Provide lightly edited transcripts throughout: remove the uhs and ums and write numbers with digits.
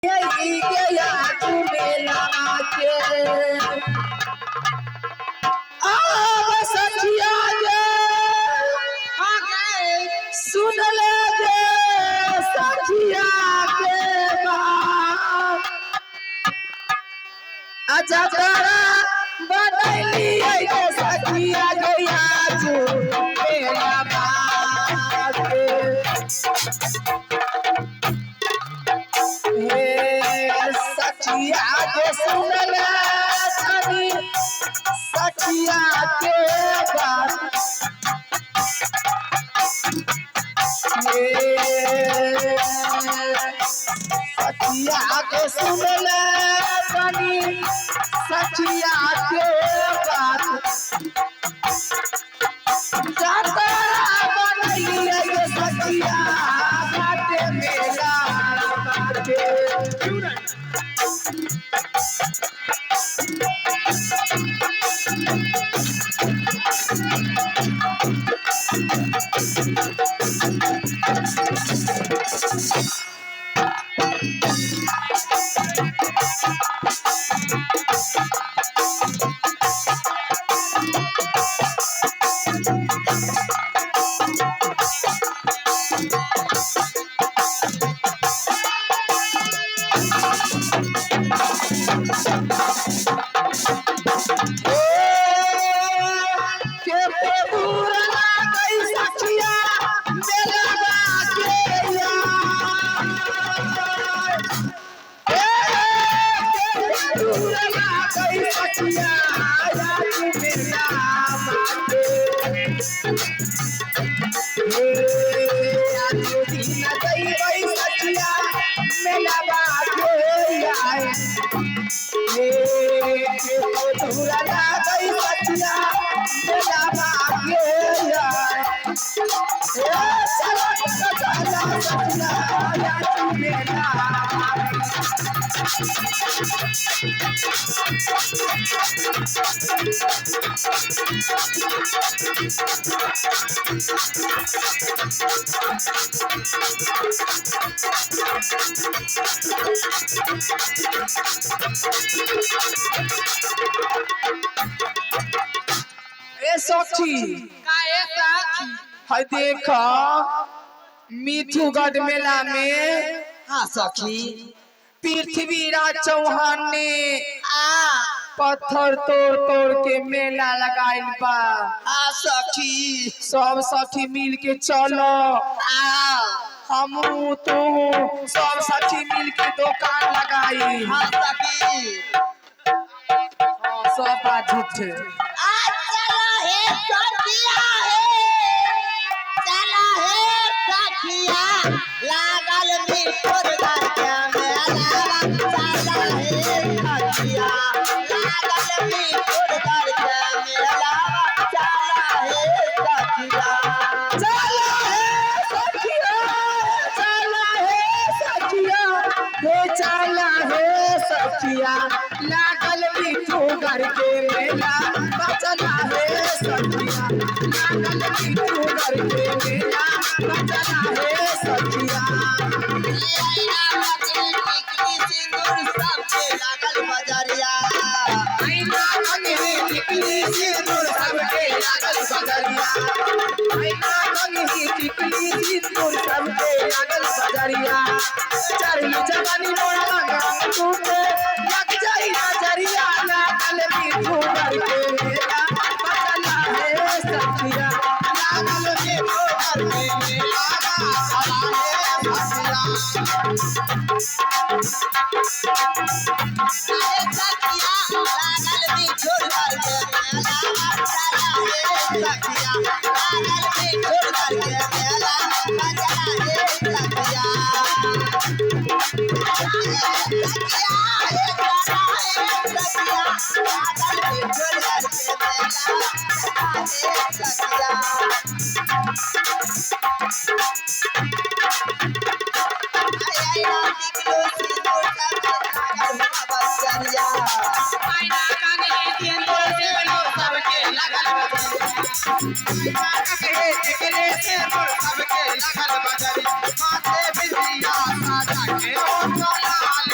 के आजू मेला के। आब सखिया गे, सुन ले गे सखिया के बात। अच्छा तारा बनैलियै गे सखिया गे आजू मेला के। हे सखिया के सुन ले तनी सखिया के बात। हे सखिया के सुन ले तनी सखिया के बात। जातरा बनैलियै गे सखिया बाटे मेला बाटे। के पूरा लागै सखिया मेलवा के यार। ए के पूरा लागै सखिया आजू मेला बाटे। हे आजू दिन जइबै सखिया मेलवा के यार। हे के पूरा लागै सखिया मेलवा के यार। ए चला चला सखिया आजू मेला। ए सखी का ए सखी? है देख मिठूगढ़ मेला में हाँ सखी। पृथ्वीराज चौहान ने आ पत्थर तोड़ तोड़ के मेला लगाइल बा। आ सखी। सब सखी मिल के चलो, आ हमू तू सब सखी मिल के दुकान लगाई। हाँ सखी। हाँ, सब बात झूठ है। आ चला हे सखिया, हे चला हे सखिया, लागल मिठुर घर के मेला। चला हे सखिया, लागल मिठुर घर के मेला। चला हे सखिया, चला हे सखिया, चला हे सखिया, हे चला हे सखिया, लागल मिठू घर के मेला। बचला हे सखिया, लागल मिठू घर के मेला। बचला हे सखिया। आईना मछली टिकली सिंदूर सबके लागल बजरिया। आईना कंघी टिकली सिंदूर सबके लागल बजरिया। आईना कंघी टिकली सिंदूर सबके लागल बजरिया। चढ़ी जवानी मोरा रंग टूटे लग जाई नजरिया। लागल मिठू घर के मेला। बचला हे सखिया, लागल मिठू घर के मेला। बचला हे सखिया। अरे सखिया, लागल मिठुर घर के मेला। चला हे सखिया, लागल मिठुर घर के मेला। बचला हे सखिया। अरे सखिया, हे चला हे सखिया, लागल मिठुर घर के मेला। चला हे सखिया। आई आई टिकलो सिंदूर सबके लागल बजरिया। आईना कंघी सिंदूर सबके लागल बजरिया। आईना कंघी टिकली सिंदूर सबके लागल बजरिया। माथे बिंदिया साजा के ओ लाल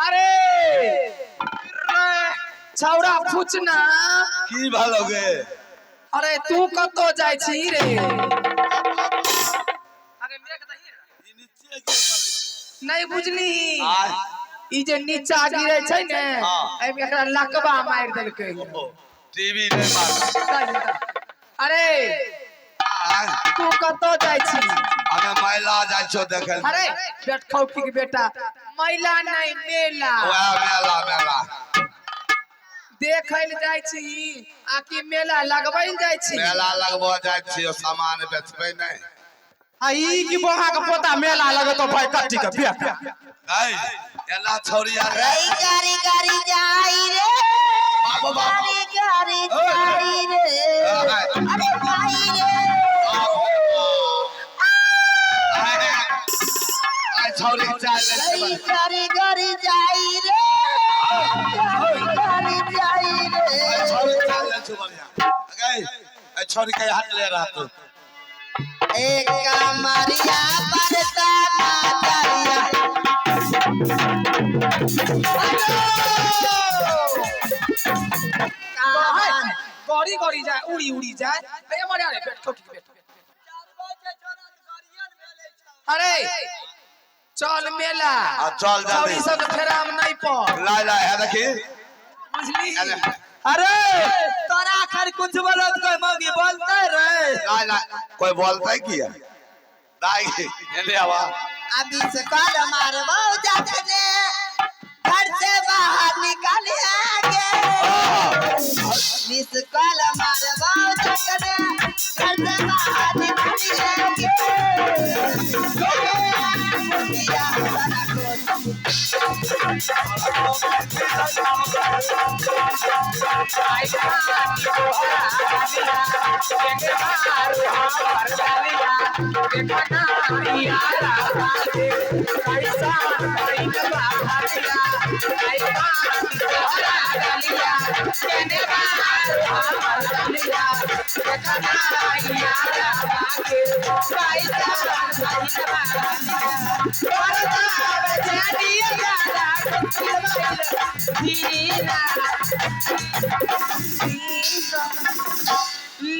अरे छौड़ा पूछना। की भलो गे? अरे तू कतौ जाइ छी रे? नहीं बुझली? आय। ई जे नीचा गिरे छै ने, हाँ। एहिमे एकरा लकवा मारि देलकै। टीवी नहीं मार। अरे आय। तू कतौ जाइ छी? हमे मैला जाइ छो देखे। अरे बेटखौटी के बेटा, मैला नहीं मेला। वएह मेला मेला देखै लए जाइ छी आ कि मेला लगबै लए जाइ छी? मेला लगबो जाइ छियो, सामान बेचबै नहीं। आ ई की बोहा के पोता मेला लगतो भाई कट्टी के बेटा। नहीं एना छौरी यार। रई गारी गारी जाई रे। बाबू बाबू। गारी गारी जाई रे, अरे भाई रे। आय छौरी चाल रई गारी गारी जाई रे, गारी गारी जाई रे। छौरी चाल ले छु बढ़िया गई। आई छौरी के हाथ ले रहा तू। एक कमरिया परता नाचरिया। गड़ी गड़ी जाए, उड़ी उड़ी जाए। अरे मरे, अरे बेटखौटी के बेटा, अरे चल मेला। आ, चल जल्दी। छौरी सब फेराम नहीं पड़। ला ला है देखी। बुझली? अरे तोरा अखन कुछ बोलत कोई मौगी बोलते रे? ला ला कोई बोलता है किया दाई एने आवा। अभी से कल मारबो जखने घर से बाहर निकालेंगे। मिस कॉल मारबो जखने घर से बाहर निकालेंगे।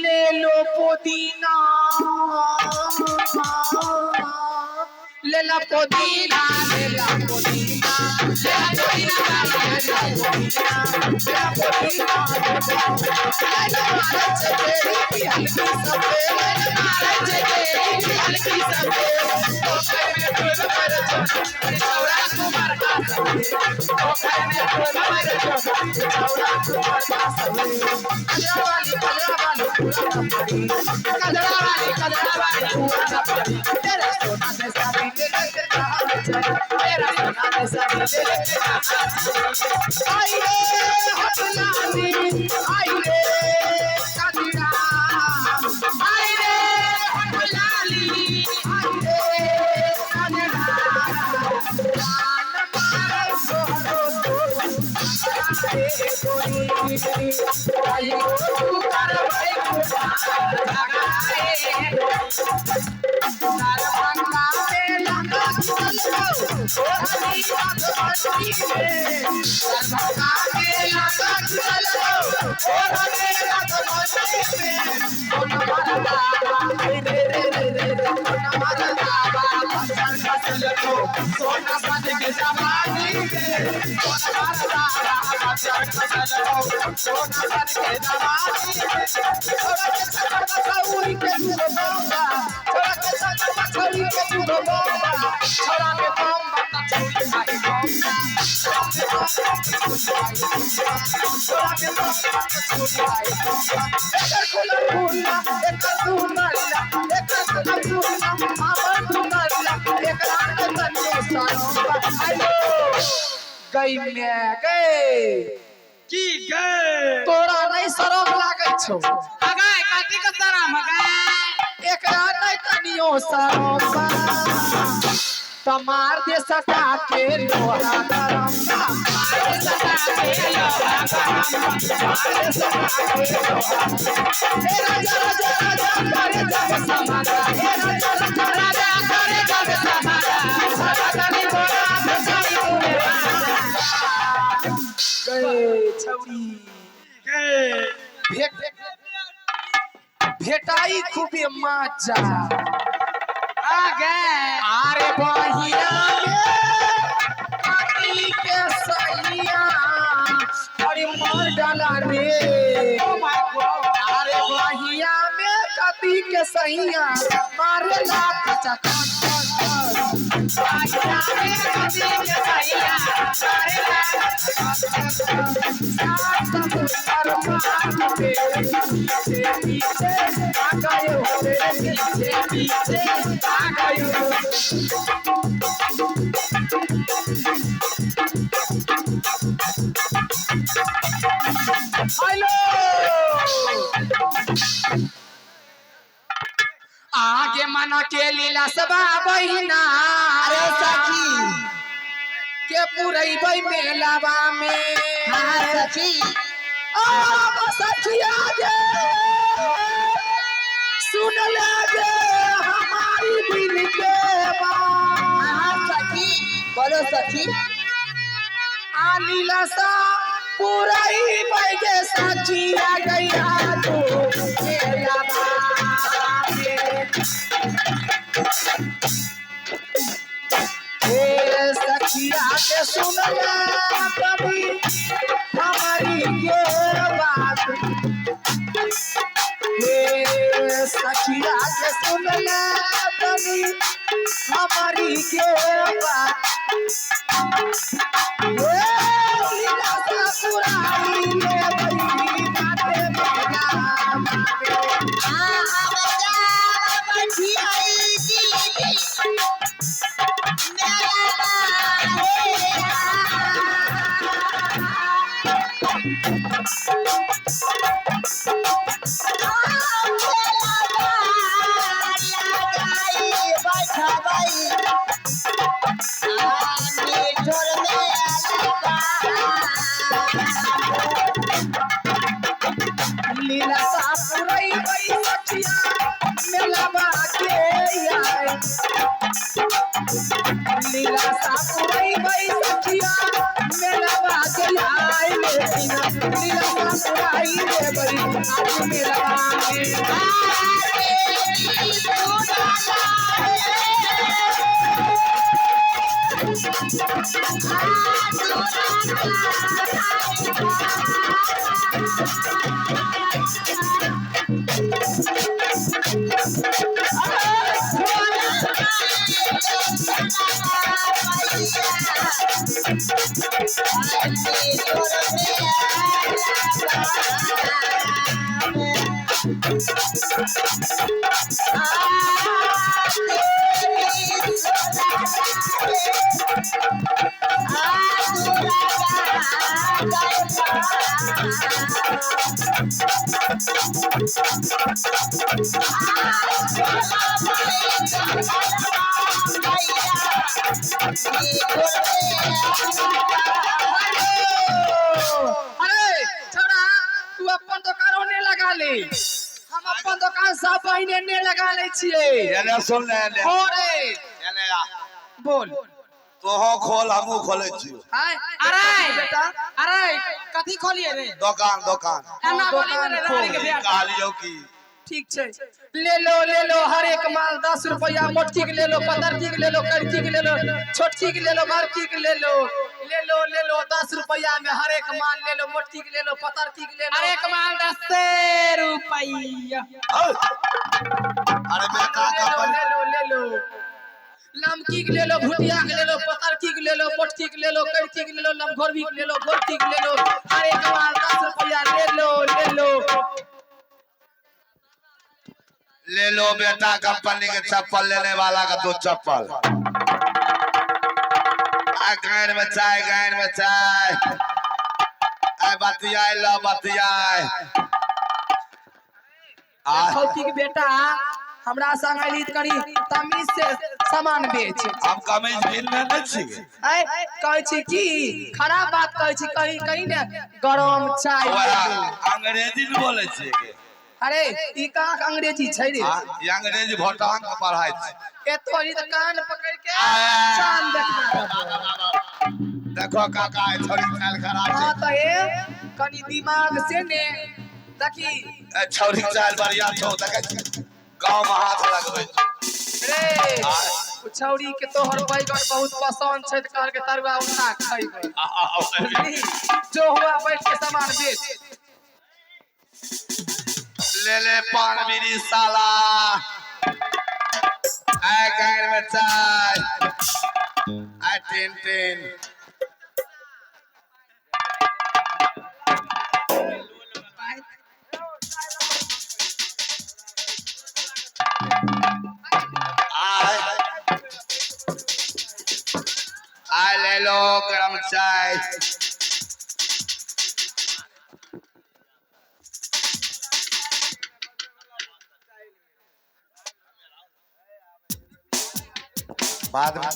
ले लो पुदीना, ले ला पुदीना, ले ला पुदीना, ले ला पुदीना, ले ला पुदीना, ले ला पुदीना। ले ला मारे छे तेरी की हल्की सफेद, ले ला मारे छे तेरी की हल्की सफेद। पोखर में डूब मर जो छौड़ा कुमार का सफेद। पोखर में डूब मर जो छौड़ा कुमार का सफेद। कजरा वाली, कजरा वाली पूरा कपड़ी, कजरा वाली, कजरा वाली पूरा कपड़ी। तेरा सोना जैसा भी ले लेके कहाँ चले, तेरा सोना जैसा भी ले लेके कहाँ चले। आई रे हटलानी, आई रे कजरा, आई रे हटलानी, आई रे कजरा। जान मारे सोहरो आई तू कर भाई दरभंगा में लगा चलो ओ हरी बात में, दरभंगा में लगा चलो ओ हरी बात में। सोन मारा बाबा रे रे रे रे रे, सोन मारा बाबा फसल फसल को सोना सन के जवानी में। सोन मारा बाबा फसल फसल को सोना सन के जवानी में। छोरा के चक्कर मछौरी के दूध बम्बा, छोरा के चक्कर मछौरी के दूध बम्बा। छोरा के बम बता छौरी आई बम्बा, छोरा के बम बता छौरी आई बम्बा, छोरा के बम बता छौरी आई बम्बा। एकर खुला खुला, एकर दू मल्ला, एकर खुला खुला, हमर दू मल्ला, एकरा के तन्नो सरम्बा। आइयो गई में गई। की गे? तोरा नहीं शरम लागै छौ? हगाय काटी के शरम हगाय। एकरा नहीं तनियो शरम बा। तो मार दे सटा के लोहा गरम मार दे सटा के लोहा गरम मार दे सटा के लोहा। हे राजा राजा राजा करे जब समादा, हे राजा राजा राजा करे जब समादा, सदा कनी बोला भेटाई उमे गए छौरी भेट भेटाई खूबे मजा आ गए। अरे बहिया में पति के सैया अरे मार डाला रे। ओ my God. अरे बहिया में कति के सैया मारे ला कचा कच कच कच। बहिया में कति के सैया मारे ला कच कच कच। सात समुंदर पार तेरे पीछे पीछे आ गए हो, तेरे पीछे पीछे आ गए हो। हेलो आगे मना के लीला सबा बहिना। अरे सखी के पुरैबै मेलावा में। हाँ सखी। आ सखिया गे सुन ले गे हमारी दिल के बात। हाँ सखी बोलो सखी। आ लीला सा पुरैबै गे सखिया गैया तू मेलावा में। हे सखिया के सुन ले कभी हमारी ये बात। हे सखिया के सुन ले कभी हमारी ये बात। हे लीला सा पुराई ले बही बाते मेला में। हाँ हम जा बैठी आई दीदी मेला लीला सा पुरई बई सखिया मेला बाके आए। लीला सा पुरई बई सखिया मेला बाके आए। लीला सा पुरई रे बई आज मेला में। अरे छोरा तू अपन दुकान ओने लगा ले, हम अपन दुकान सब बहिने ने लगा ले छिए। एने सुन ले एने। हो रे एने आ। बोल। तोहो खोल हमहू खोलै छियो। हाय अरे बेटा अरे कथी खोलिए रे? दोकान दोकान। एना बोली रे रानी के बियाह। कहलियो की ठीक छै। ले लो हर एक माल 10 रुपया। मोटकी के ले लो, पतरकी के ले लो, करकी के ले लो, छोटकी के ले लो, बड़की के ले लो, ले लो ले लो 10 रुपया में हर एक माल ले लो, मोटकी के ले लो, पतरकी के ले लो। अरे एक माल 10 रुपया। अरे बेटा ले लो ले लो ले लो लमकी के ले लो, भुटिया के ले लो, पतरकी के ले लो, मोटकी के ले लो, करकी के ले लो, लमघोरवी के ले लो, गोरकी के ले लो, हर एक माल 10 रुपया ले लो ले लो ले लो। बेटा कंपनी के चप्पल लेने वाला का 2 चप्पल। आ गायन में चाय, गायन में चाय। आ बतियाए लो बतियाए। खौती के बेटा हमरा संग अयली तऽ कनी तमीज से सामान बेच। हम कमीज पहिरने नहि छी। ऐ कहै छी की खराब बात कहै छी, कहीं कहीं ने गरम चाय। ओकरा अंग्रेजी ने बोलै छियै के? अरे ई कहाँ के अंग्रेजी छै रे? आ, ई अंग्रेजी भोटांग के पढ़ाइ छै। एतो अयली तऽ कान पकड़ के चांद देखा रहल। देखो काका, ई छौड़ी के चालि खराब हाँ छै। तऽ हे कनी दिमाग से ने देखी। ए छौड़ी के चालि बढ़िया छौ, देखै छी गाँव में हाथ लगबै छै। रे ओ छौड़ी के तोहर बैगन बहुत पसंद छै तऽ कहलकै तरुआ उठा खैबै। आ, आ, आ, जो हुआ बैठ के सामान बेच। ले ले पान बीड़ी साला, आय गाड़ में चाय, आय टेन टेन। आय आय ले लो गरम चाय। बाद में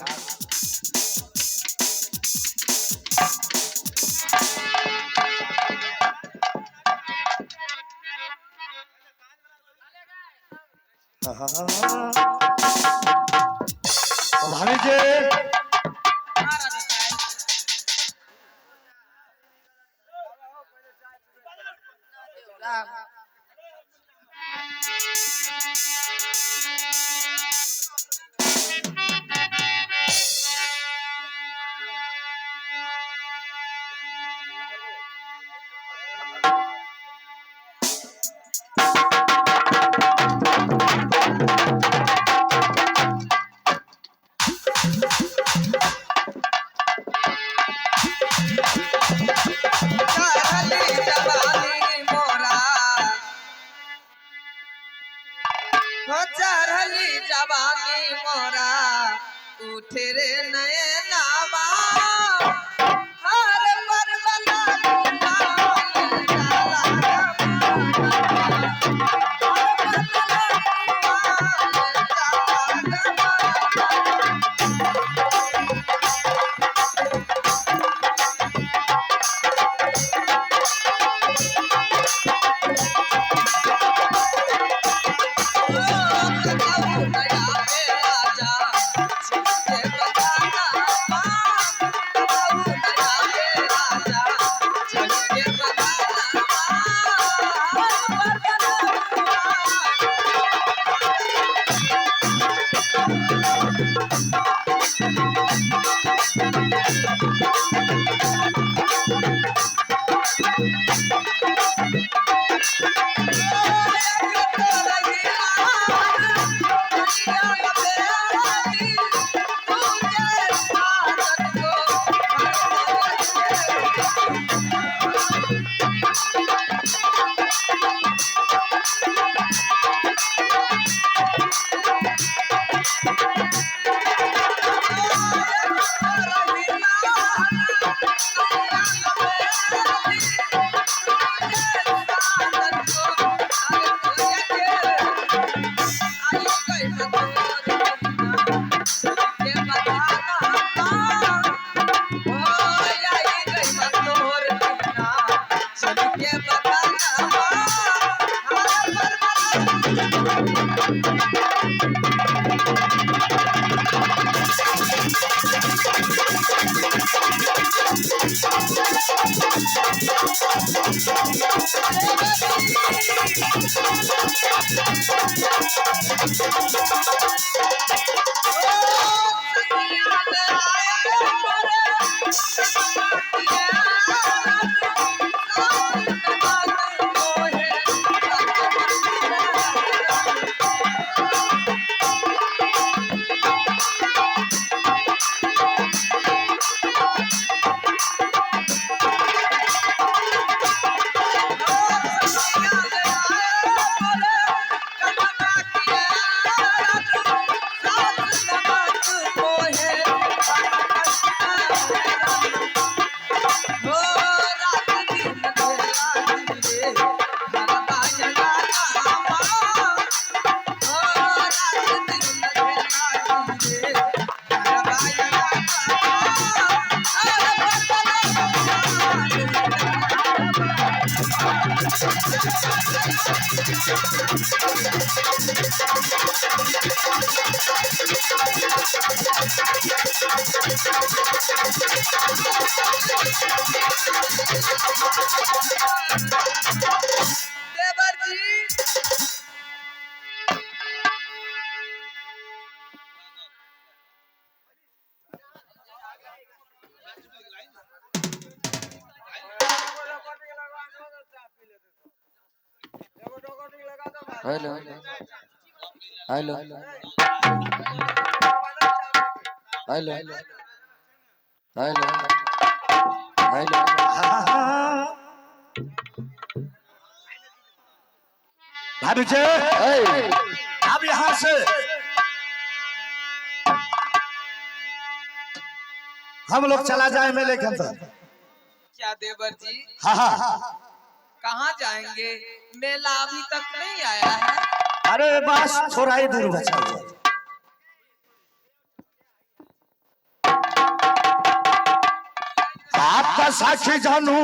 भाभी जी। चढ़ली जवानी मोरा, हो चढ़ली जवानी मोरा, उठे रे नयनावा, हर बरबला कुमाल जाला गमानवा, हर बरबला कुमाल जाला गमानवा। देवर जी। Hello hello hello hello hello. भाभी जी, अब यहाँ से हम लोग चला जाए मेले के अंदर। क्या देवर जी? हाँ हाँ। कहाँ जाएंगे? मेला अभी तक नहीं आया है। अरे बस थोड़ा ही दूर बचा हुआ है। आपका साक्षी जानू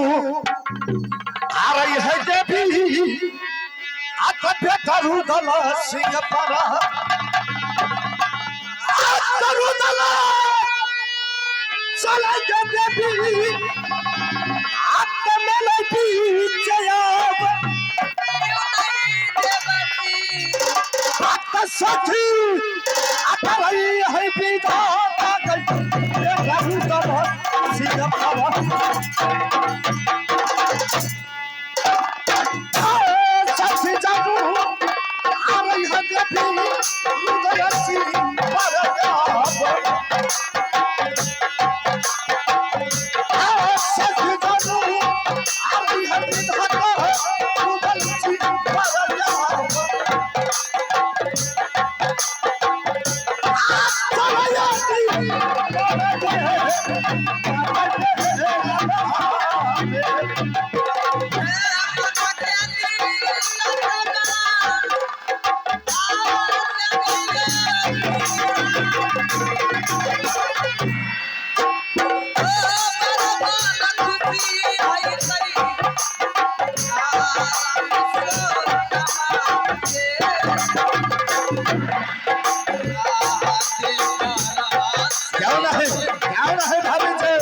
आ रही है देवी, आपका बेटा रुदल सिंह पर, आपका रुदल चला गया देवी, आपका मेले पीछे अब। क्यों नहीं देवर जी? आपका साथी आता रही है विधाता गई, बेटा रुदल सिंह पर। साथी जानू आ रही है देवी, रुदल सिंह पर। साथी जानू आ रही है विधाता, रुदल सिंह पर। क्यों नहीं, क्यों नहीं भाभी जी?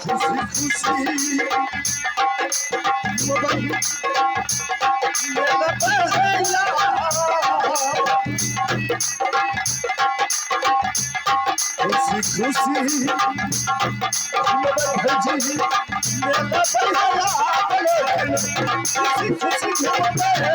खुशी खुशी मोबाइल मेरा पहला, खुशी खुशी मोबाइल जी मेरा पहला, खुशी खुशी मोबाइल।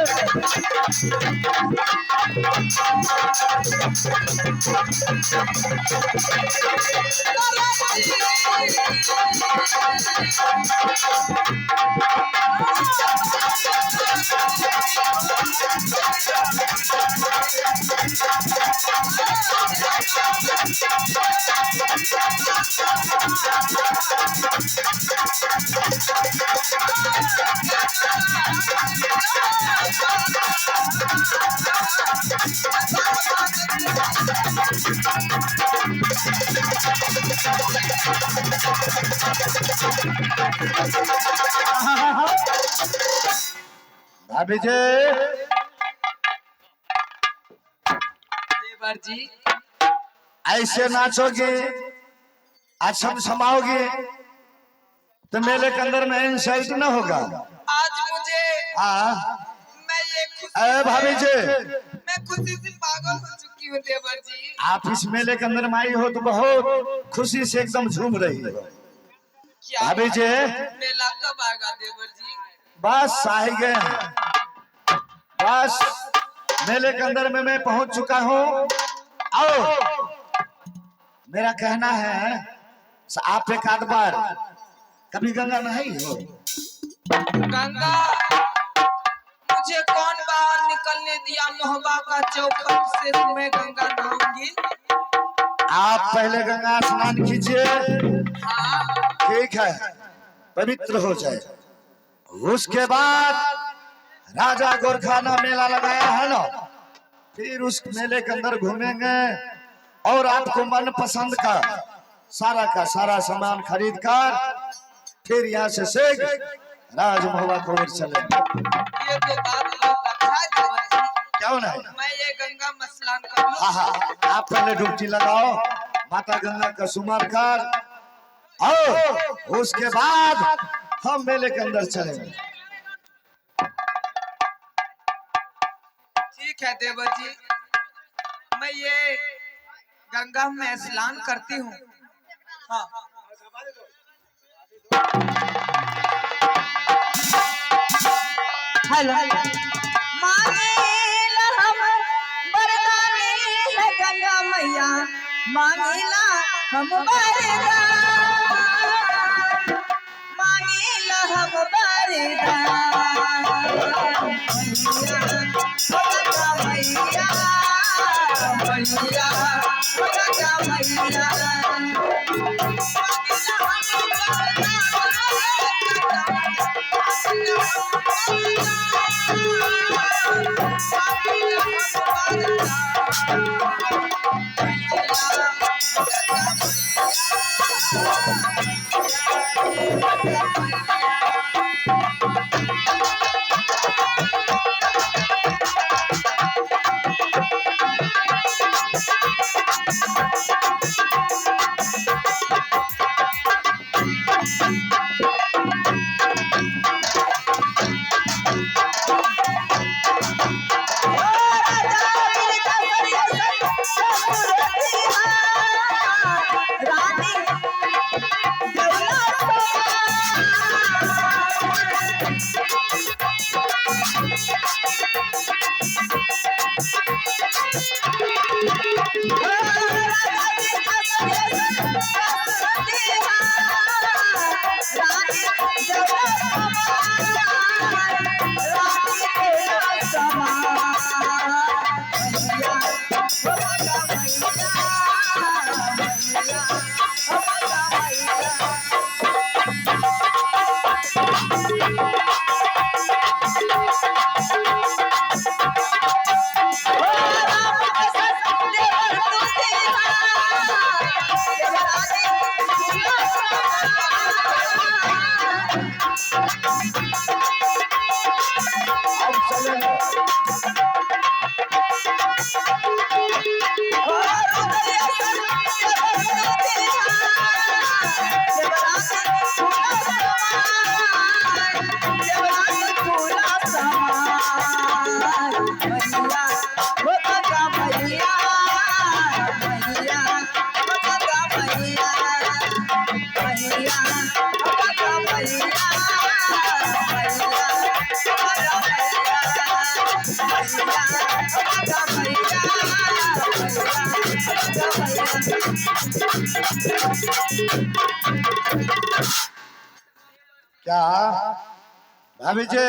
भाभी जी। देवर जी, ऐसे नाचोगे, अच्छा समाओगे तो मेले के अंदर में इंसल्ट न होगा। आज मुझे हाँ मैं ये खुशी, अरे भाभी जी, मैं खुशी से पागल हो चुकी हूँ देवर जी। आप इस मेले के अंदर में आई हो तो बहुत खुशी से एकदम झूम रही हो। क्या भाभी जी, मेला कब आएगा देवर जी? बस आ ही गए हैं। बस मेले के अंदर में मैं पहुंच चुका हूँ। आओ मेरा कहना है आप एक आध बार कभी गंगा नहीं हो। गंगा मुझे कौन बाहर निकलने दिया मोहबा का चौखट से, मैं गंगा नहाऊंगी। आप पहले गंगा स्नान कीजिए। हाँ ठीक है, पवित्र हो जाए। उसके बाद राजा गोरखाना मेला लगाया है ना, फिर उस मेले के अंदर घूमेंगे और आपको मन पसंद का सारा सामान खरीद कर फिर यहाँ से शीघ्र राजमहुआ को ओर चलेंगे। ये तो बात बहुत अच्छा है देवर जी। क्यों नहीं? मैं ये गंगा में स्नान कर लूं। हाँ हाँ, आप पहले डुबकी लगाओ, माता गंगा का सुमर कर, और उसके बाद हम मेले के अंदर चलेंगे। ठीक है देवर जी, मैं ये गंगा में स्नान करती हूँ। हाँ हेलो मांगेला हम वरदानी है गंगा मैया, मांगेला हम वरदान, मांगेला हम वरदान। गंगा मैया, मैया, गंगा मैया, अब चलेंगे। क्या भाभी जी?